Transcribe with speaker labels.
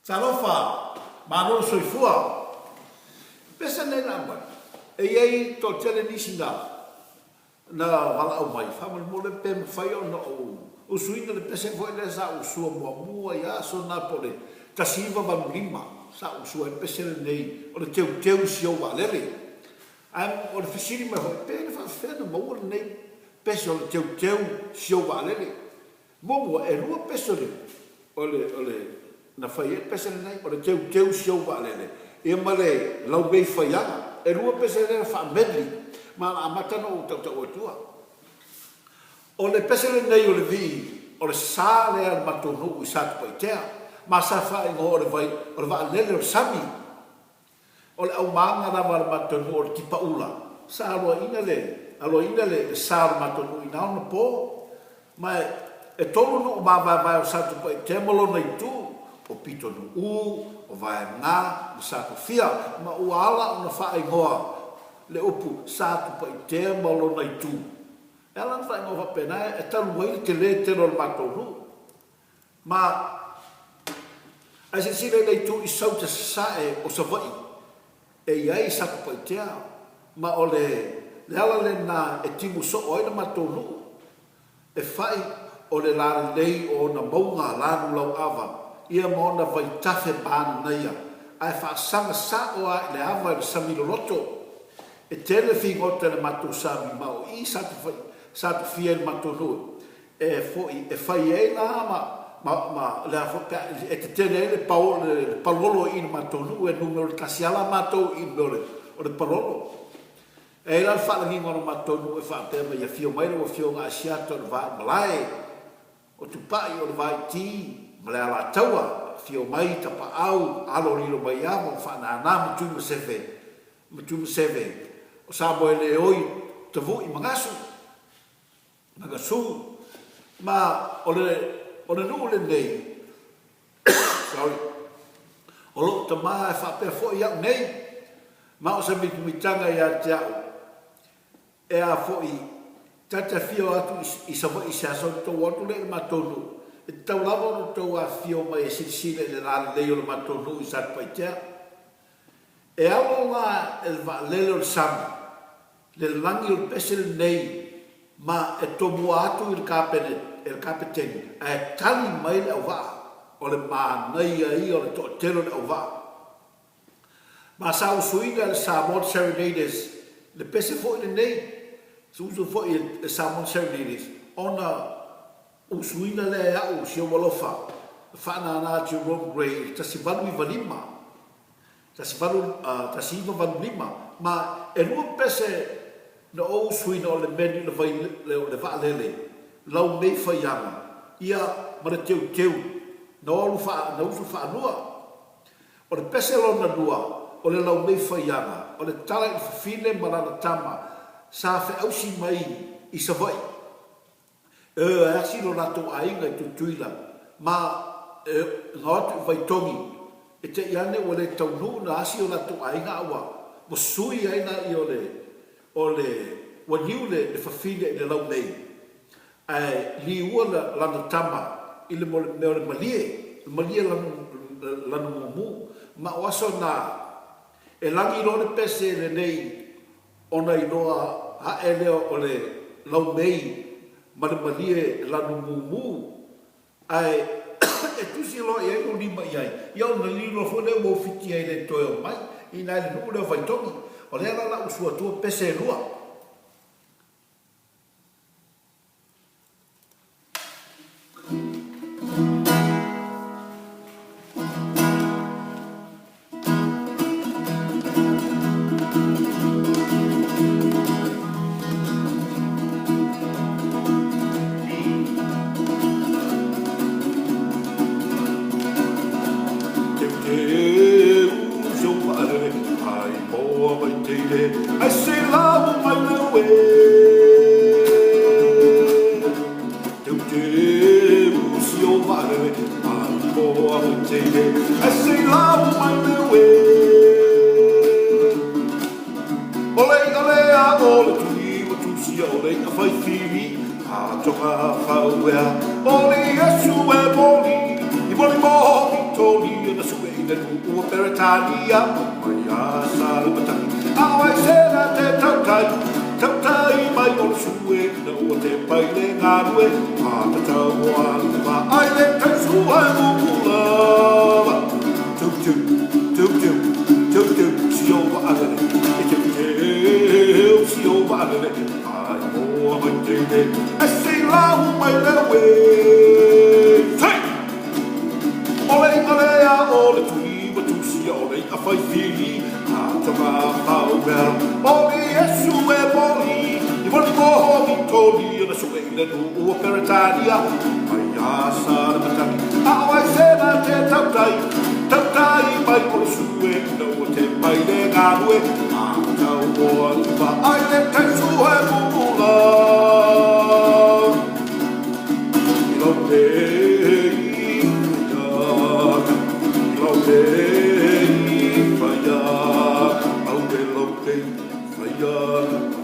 Speaker 1: Talofa, malo le soifua. Pese nei la aumai, e i ai toatele nisi na na valaau mai, faamolemole pe mafai ona ou usuina le pese foi lea sa ou usua muamua i aso na po o le 1985 sa ou usua ai le pese lenei o le teuteu i si ou vaalele. Ae o le fesili mai foi, pe na faafefea ona maua lenei pese o le teuteu i si ou vaalele? Muamua, e lua pese o le, o le, o le, na fai ai le pese lenei, o le teuteu si ou vaalele, ia ma le laumei faiaga. E lua pese lea na faa-medley, ma na amata ona ou tautau atua. O le pese lenei o le vii, o le sa lea a le matou nuu i Satupaitea, ma sa faaigoa o le vai, o le vaalele o le sami. O le aumaga lava a le matou nuu o le tipaula, sa aloaina le, aloaina le sa o le matou nuu i na ona po. Ma e tolu nuu mavaevae o Satupaitea ma lona itu, o Pitonuu, o Vaega ma Satufia, ma ua ala ona faaigoa le upu Satupaitea ma lona itu. E ala ona faaigoa faapena, e talu ai le tele tele o le matou nuu. Ma ae silasila i le itu i Sauta Sasae o Savaii e i ai Satupaitea, ma o le le ala lena e timu soo ai le matou nuu, e fai o le lalelei o ona mauga lanu lauava ia ma ona vaitafe manaia ae faasaga sao lava i le ava i le sami loloto. E tele figota i le matou sami ma o i Satufia i le matou nuu E foi, e fai ai la ma, ma, ma, le a foi, pe a, e tetele ai le pao, le palolo i i le matou nuu, e numera tasi lava la matou i le mea o le, o le palolo. E i ai la le faalagiga o le matou nuu e faapea mai, Afio mai lau Afioga Asiata o le Vaimalae, o Tupai o le Vaaiti ma le Alataua, afio mai Tapaau, Alo o Lilomaiava ma Faanana ma Tuimaseve, ma Tuimaseve, o Samoeleoi, Tavui ma Gasu. Magasu, ma o le, o le nuu lenei, sorry, o lou tama e faapea foi au nei, ma o se mitamitaga ia te au, e a foi, ta te afio atu i, i Savaii i se aso ona tou atu lea i le matou nuu, e tatau lava ona outou afifio mai e silasila i le lalelei o le matou nuu i Satupaitea. E alo la e le vaalele o le sami, le lagi o le pese lenei ma e tomua atu i le kapene, e le kapeteni, ae tali mai le auvaa, o le manaia ia o le toatele o le auvaa. Ma sa usuina e le Samoan Serenaders le pese foi lenei, sa usu foi e le Samoan Serenaders ona usuina lea e au si ou alofa faanana Jerome Gray i le 1895. 1985, ma e lua pese na ou usuina o le menu le vai o le vaalele lau mei faiaga ia ma le teuteu na olu na usu faalua. O le pese lona lua o le lau mei faiaga o le tala i le fafine ma lana tama sa feausi mai i Savaii. E asi lo latou aiga i Tutuila ma e na o atu i Vaitogi, e te i ane ua le taunuu na asi o latou aiga a ua ua sui ai la ia o le o le ua niu le le fafine i le laumei ae liua la lana tama i le mea o le malie le malie lanu lanu mumu ma o aso na e lagi loa le pese lenei Ona iloa aʻe lea o le laumei ma le malie lanu mumu, ae e tusi loa i ai lou lima i ai, ia ona lilo foi lea ua ufiti ai le toe o mai i ina i le nuu lea o Vaitogi. O lea la la usu atua pese e lua. Vitoria na sue i le nuu o Peretania mai a Salamatagi. A o ai sela te tautai, tautai mai o le sue ina ua te pai le galue, a tatau o alii ai le taisua e mumulava. Tiu tiu, tiu tiu, tiu tiu, si o vaalele, e tiu tiu, si o vaalele, ai moa mai tele, e si lau mai le ue. Sei! O le i'a lea o le tui ua tusia o le i'a fai fili, a toga pau mea, o Iesu e moli, i moli moho Vitoria na sue i le nuu o Peretania, mai a Salamatagi. A o ai sela te tautai, tautai mai o le sue, ina ua te mai le galue, a tau o aliva ai le taisua e mumula. I lau nei faiaka, i lau nei faiaka, au e lau nei faiaka.